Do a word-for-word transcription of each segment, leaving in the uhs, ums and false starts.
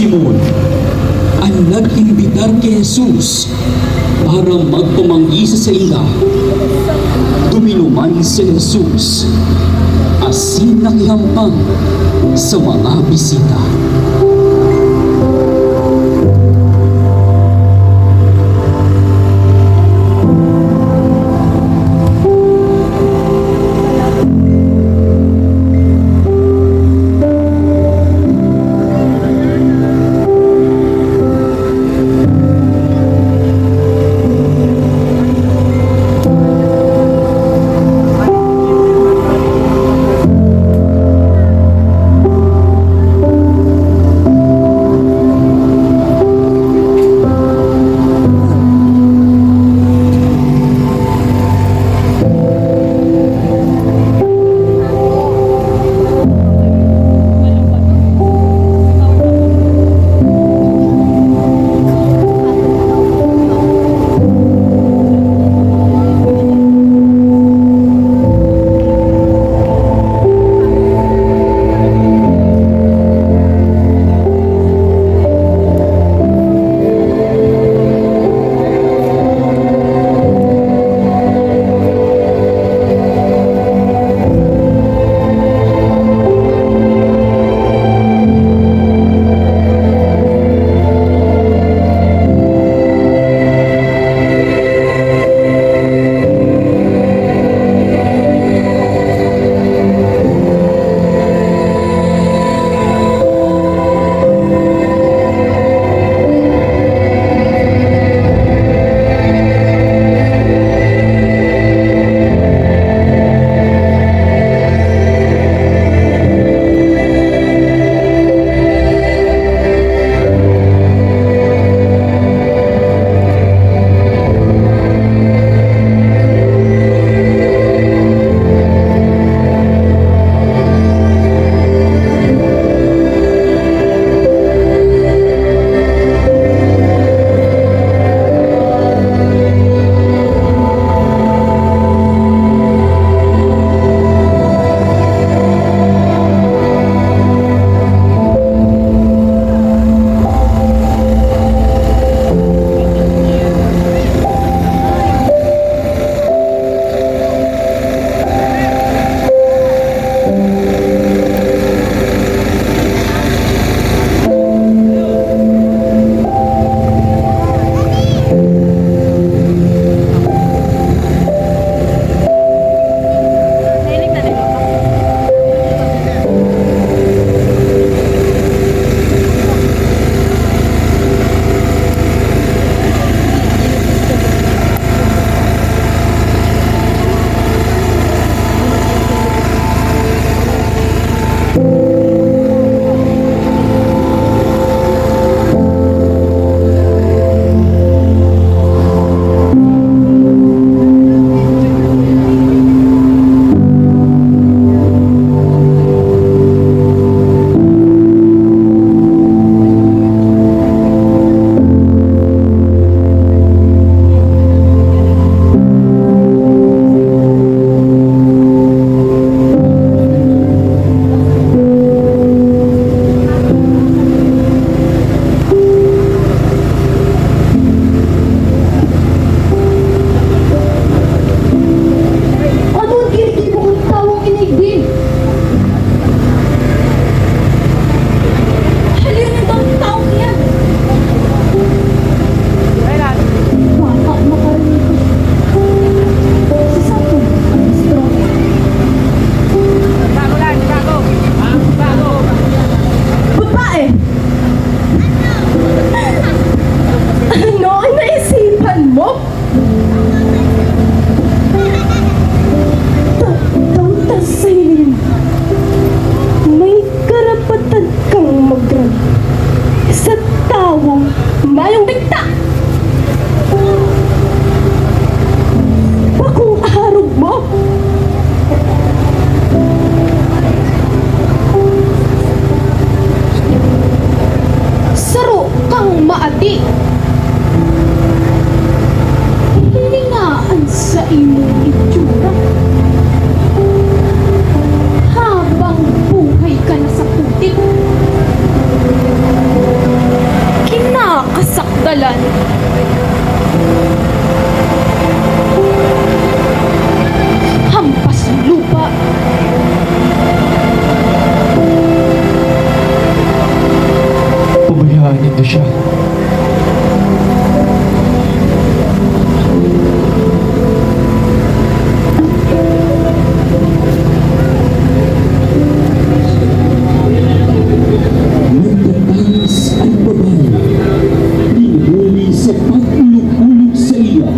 Simon, an nag-imbitar ki Jesus para magpamanggi sa sainda. Duminuman si Jesus, asin nakihampang sa mga bisita. siya. Nagtatangis an babayi, nin huli sa pag-olog-olog saiya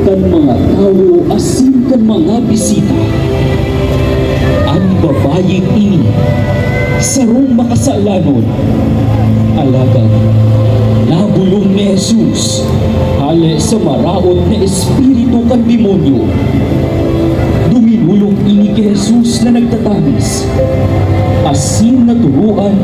kan mga tawo asin kan mga bisita. An babaying ini sarong makasalanon, alagad nabolong ni Jesus hale sa maraot na espiritu kan demonyo. Duminolong ini ki Jesus na nagtatangis, asin naturoan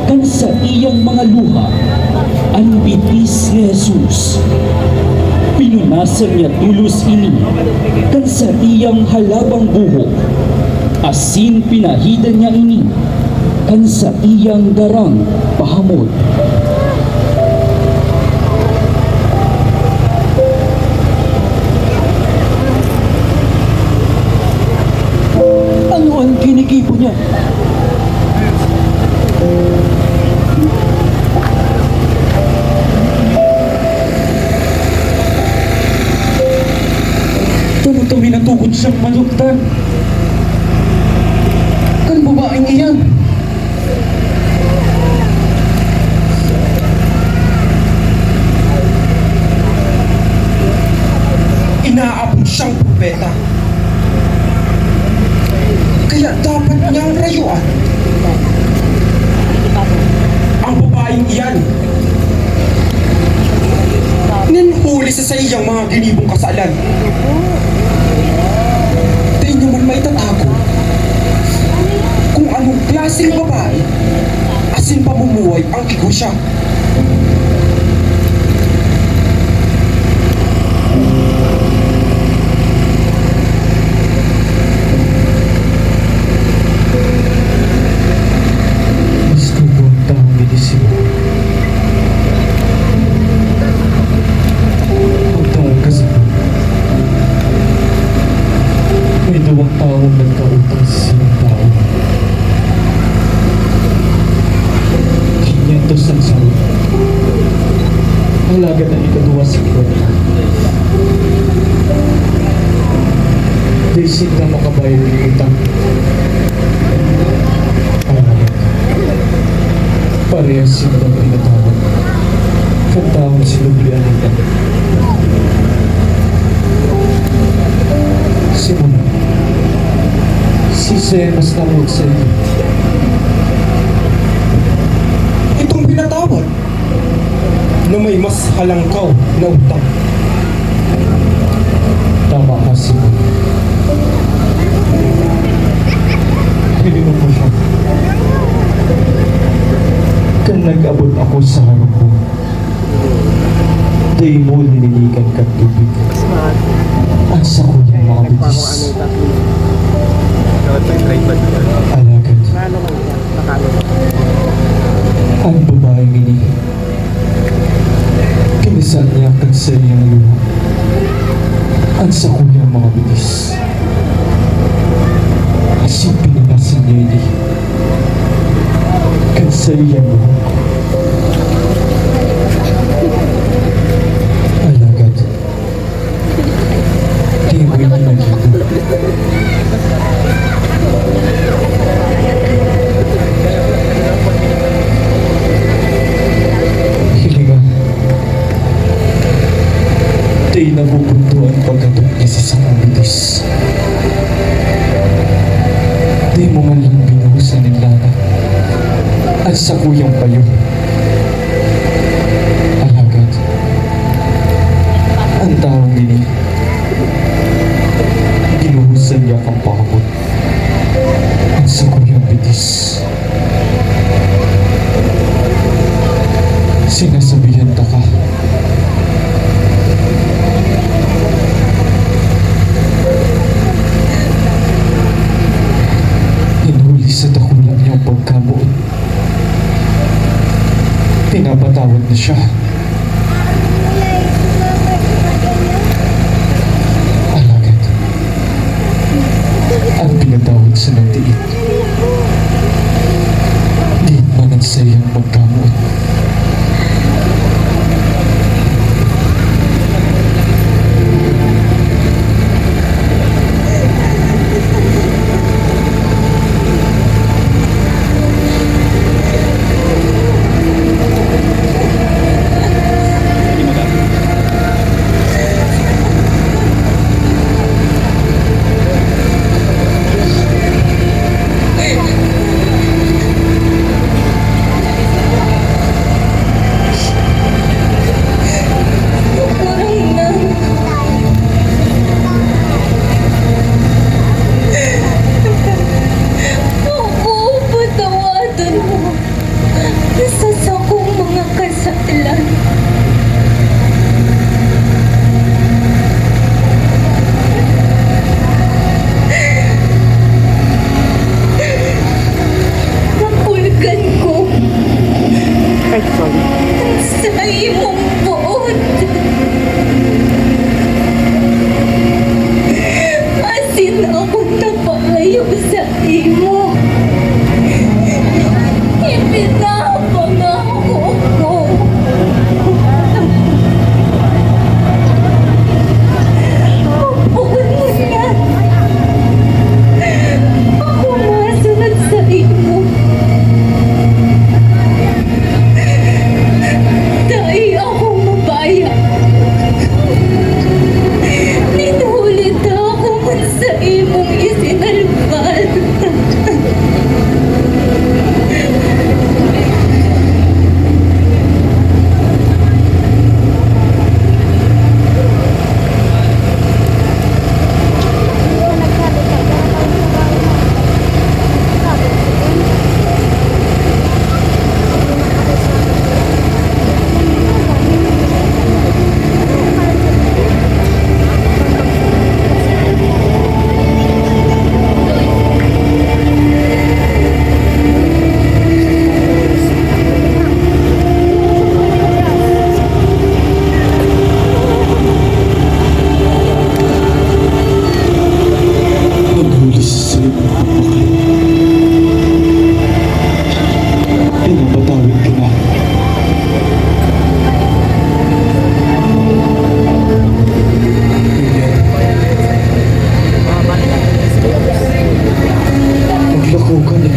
kan saiyang mga luha an bitis ni Jesus. Pinunasan niya tolos ini kan saiyang halabang buhok, asin pinahidan niya ini kan saiyang darang pahamot. Ano an ginigibo niya? Tano ta minatugot siyang maduktan kan babaeng iyan. Inaapod siyang propeta, kaya dapat niyang rayuan ang babaeng iyan nin huli sa saiyang mga ginibong kasalan. Dai niya man maitatago kung anong klaseng babae asin pamumuhay ang igwa siya. Mas kubo ang taong ini, Simon. Magtangog ka, Simon. May duwang tawo nagkautang sa sinong tawo. Kinyentos an saro. Alagad an ikaduwa, singkwenta. Dai sinda makabayad nin utang. Alagad parehas sindang pinatawad kan tawong sinublian ninda. Simon, siisay an mas namoot saindo? Itong pinatawad na may mas halangkaw na utang. Tama ka, Simon. Pininon mo siya. Kan nag-abot ako sa harong mo, dai mo lininigan kan tubig an sakuyang mga bitis. Alagad an babaeng ini kinisa niya kan saiyang luha an sakuyang mga bitis. Asin pinunasan niya ini kan saiyang buhok. Alagad dai mo ini nagibo. Hilinga, dai nabubundo an pagkatong ni Sisang Abitis. Dai mo man lang binuhusan nin lana an sakuyang payo. Alagad an tawong ini, binuhusan niya kan pahamot an sakuyang bitis. Sinasabihan taka, nin huli sa dakula niyang pagkamoot, pinapatawad na siya. Alagad an pinatawad sa nagdiit, diit man an saiyang pagkamoot.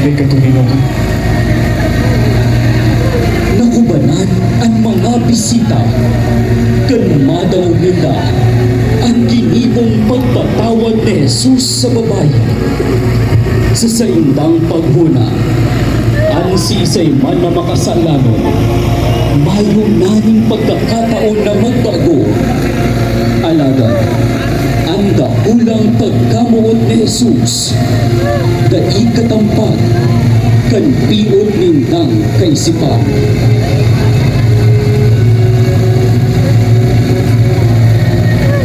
Katoninongan. Nakubanan an mga bisita kan madangog ninda an ginibong pagpatawad ni Jesus sa babayi. Sa saindang paghona, an siisay man na makasalanon, mayo na nin pagkakataon na magbago. Alagad, an dakulang pagkamoot ni Jesus, dai katampad kan pion nindang kaisipan.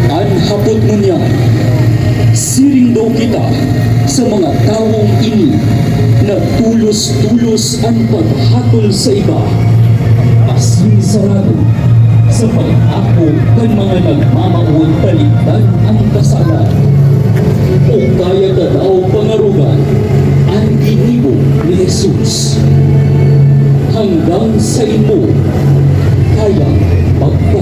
An hapot ngunyan, siring daw kita sa mga tawong ini na tulos-tulos an paghatol sa iba, asin sarado sa pag-ako kan mga nagmamawot talikdan an kasalan? O kaya ta daw pangarogan an ginibo ni Jesus? Hanggang saimo kayang magpa